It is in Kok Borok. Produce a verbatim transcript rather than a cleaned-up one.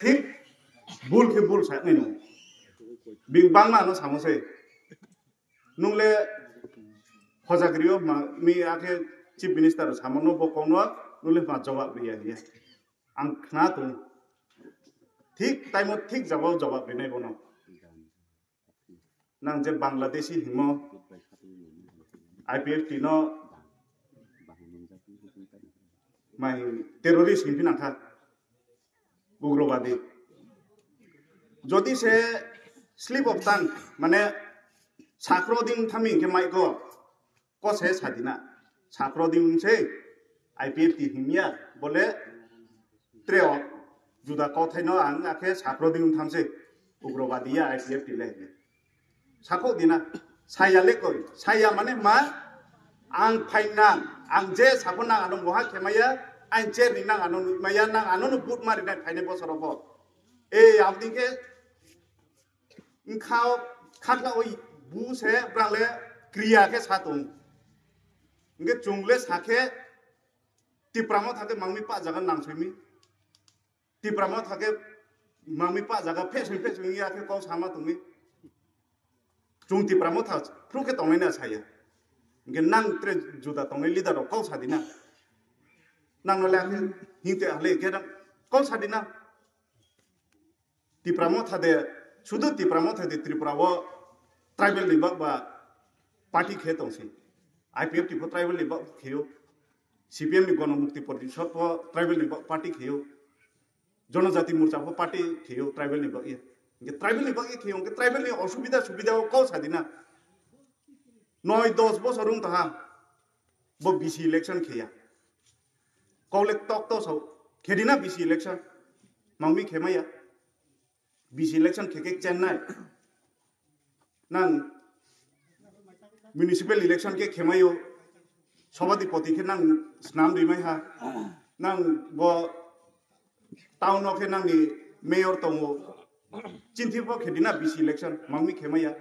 Thik bul khe bul saknai no. Bing bangma no samo se. Nungle hojagrio ma mi akhe Chief Minister samo no bo kono nungle ma jawab riya riya. Ang khna tung. Thik time o thik jawab jawab rinai bono. Nang je Bangladeshi himo I P F T no mai terrorist himpi nangkha ugrobadi. Jodi se slip of tongue mane sakro ding thami ke mai ko ko se sadina sakro ding se I P F T himya bole treo juda kothai no ang akhe sakro ding tham se ugrobadi ya I P F T le. Sakhok dina, saya le koi, saya mane ma, ang phainang, ang je sabo nang ano moha khemaya, ang je rinang ano nukmaya, nang ano no but ma rinai phainai bosoro bo. E, abdi ke, ngkhao, khakla oi, bu se, brang le, kriya ke satung. Nge chung le sakhe, Tipra mo thake mangmi pa jaga nang simi. Tipra mo thake mangmi pa jaga phesing phesing ya khe kau sama tungmi. Chung Tipra mo tha phru khe tongnai na saya. Nge nang tre juda tongnai leader rok kau sadina. Nang no le akhe hingte hale khe nang kau sadina. Tipra Motha de, sudu Tipra Motha de Tripura o tribal ni bak ba party khe tong si. I P F T pho tribal ni bak khe o, C P M ni Gono Mukti Porishod pho tribal ni bak party khe o, Jonojati Morcha pho party khe o tribal ni bak ye. Nge tribal ni bak ye khe o, nge tribal ni osubida subida o kau sadina. Noi dos bosor wng taha. Bo B C election khe ya. Kau le tok to sao. Khe di na B C election. Mangmi khe maya. B C election khe khe Chennai. Nang municipal election khe khe mayo. Sobhadipoti khe nang snam ri mai ha. Nang bo town o khe nang ni mayor tongo. Chinthi bo khe di na B C election. Mangmi khe maya.